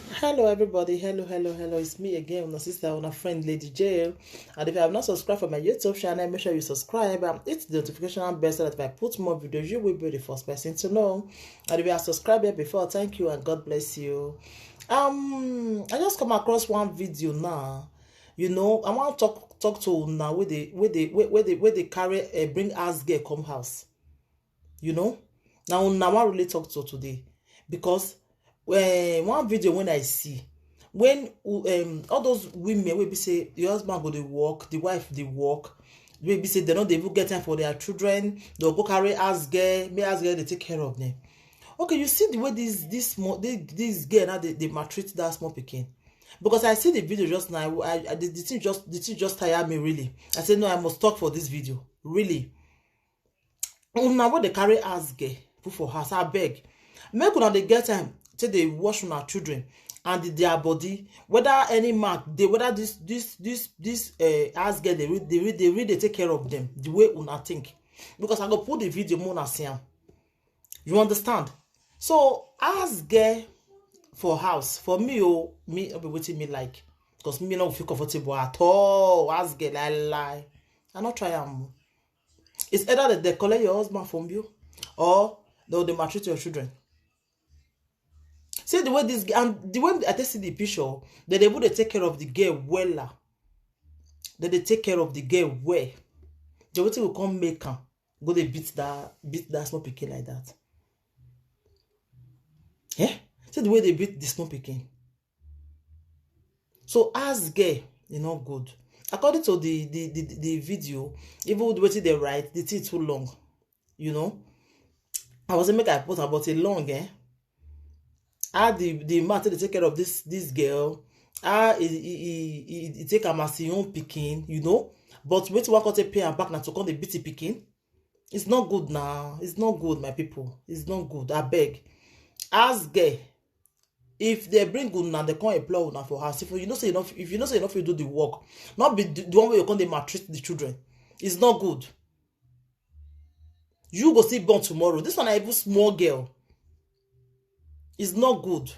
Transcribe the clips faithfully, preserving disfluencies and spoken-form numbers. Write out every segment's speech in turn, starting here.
Hello everybody, hello, hello, hello, it's me again, my sister, my friend, Lady J. And if you have not subscribed for my YouTube channel, make sure you subscribe and hit the notification bell so that if I put more videos, you will be the first person to know. And if you have subscribed here before, thank you and God bless you. Um, I just come across one video now. You know, I want to talk talk to now where they where they where, where they where they carry uh, bring us girl come house. You know, now now I really talk to today because uh, one video when I see when um all those women will be say the husband go dey work, the wife dey work, wey be say they no dey even get time for their children, they'll go carry house girl, make house girl they take care of them. Okay, you see the way this this small this, this girl now they, they maltreat that small pikin. Because I see the video just now, I, I the, the thing just the thing just tire me really. I said no, I must talk for this video really. Una wey dey carry house girl put for house, I beg, make una dey get time take dey watch una children and their body, whether any mark dey, whether this this this this uh, house girl dey re- dey re- dey really dey take care of them the way una think. Because I go put the video, make una see am. You understand? So house girl for house for me, oh, me no be wetin me like, because me no feel comfortable at all. House girl, lie lie, I no try am. It's either they, they collect your husband from you or they will maltreat your children. See the way this and the way I take see the picture, they dey even dey take care of the girl wella. They dey take care of the girl well. The wetin go come make am go dey beat that beat that small pikin like that. Eh? See the way they beat the small pikin. So as girl, e no good. According to the the the, the video, even with wetin they write, the thing too long. You know, I was make I put about it long, eh? How the the man take dey take care of this this girl, how he he he, he, he take am as him own pikin, you know. But wetin wan come take pay am back na to come dey beat him pikin. It's not good now. It's not good, my people. It's not good. I beg. As girl, if they bring una, they come employ una for house. If you know say you no, if you know say you no fit do the work, not be the, the one way you come dey maltreat the children. It's not good. You go see born tomorrow. This one na even small girl. It's not good.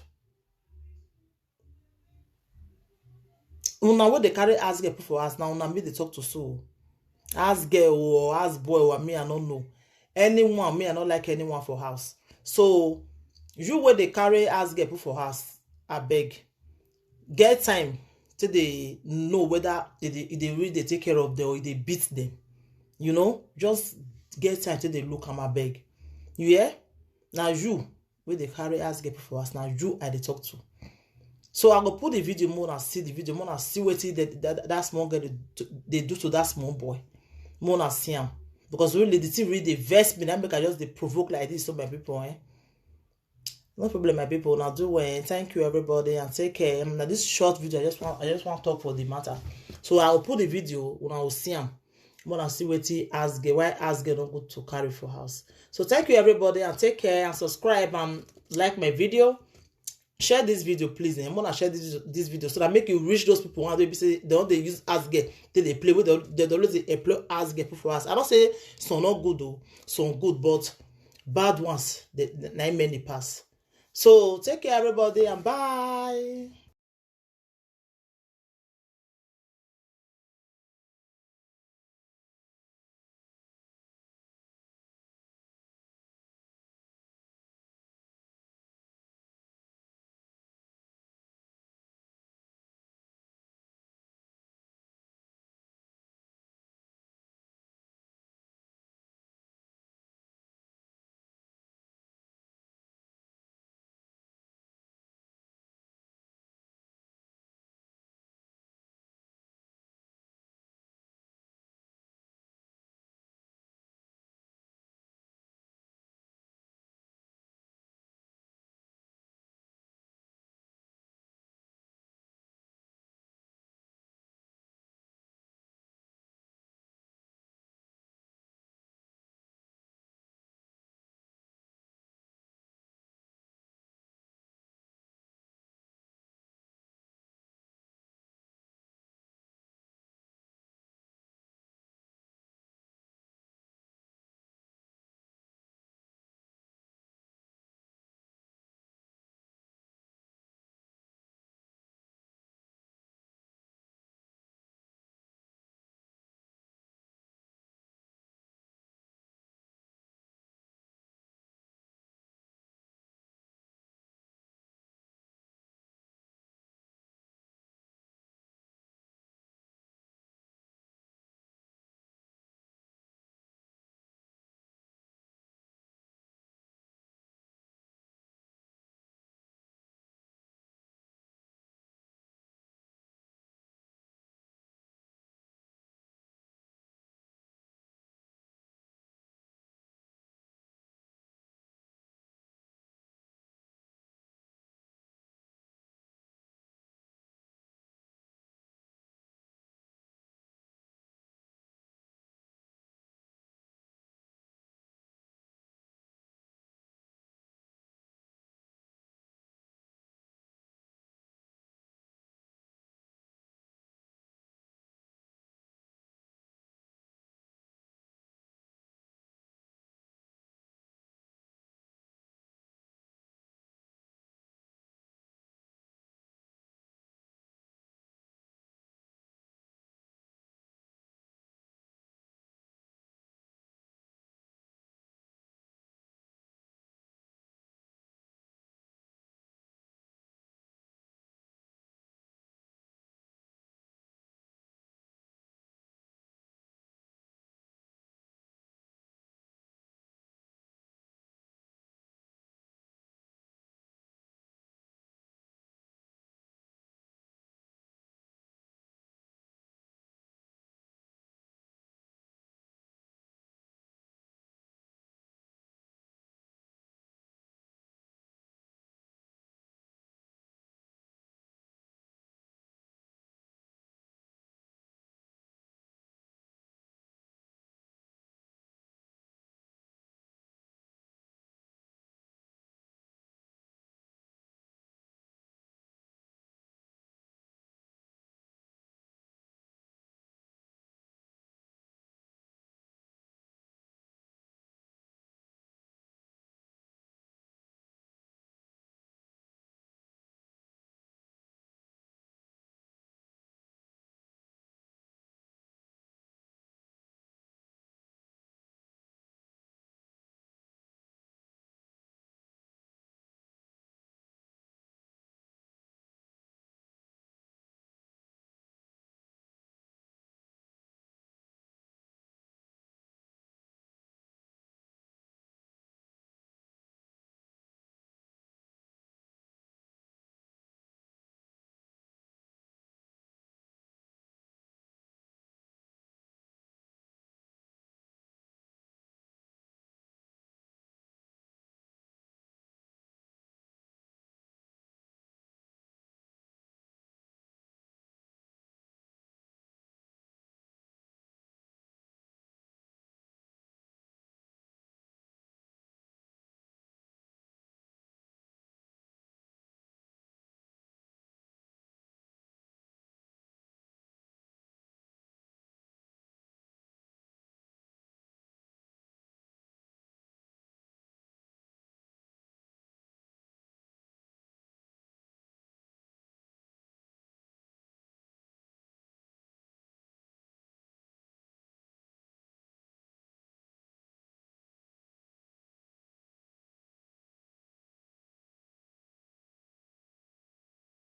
Una wey dey carry house girl put for house, na una me dey talk to so. House girl or house boy or me, I no know. Anyone, me, I no like anyone for house. So you wey dey carry house girl put for house, I beg, get time to dey know whether they dey they really dey take care of them or they beat them. You know, just get time to dey look am, I beg. You hear? Now you wey dey carry house girl put for house, now you I dey talk to. So I go put the video, make una see the video, make una see wetin that, that, that small girl dey, dey do to that small boy. Make una see am. Because really the thing really dey vex me, that make I just dey provoke like this, so my people, eh? No problem, my people. Now do well. Thank you, everybody, and take care. Um, now this short video, I just want I just want to talk for the matter. So I'll put the video when I will see am. When I see wetin house girl, why house girl no good to carry for house. So thank you, everybody, and take care and subscribe and like my video. Share this video, please. And wanna share this this video so that make you reach those people wey be say they don't they use house girl, they they play with them, they always dey employ house girl put for house. I don't say some not good though, some good, but bad ones they na many pass. So take care, everybody, and bye.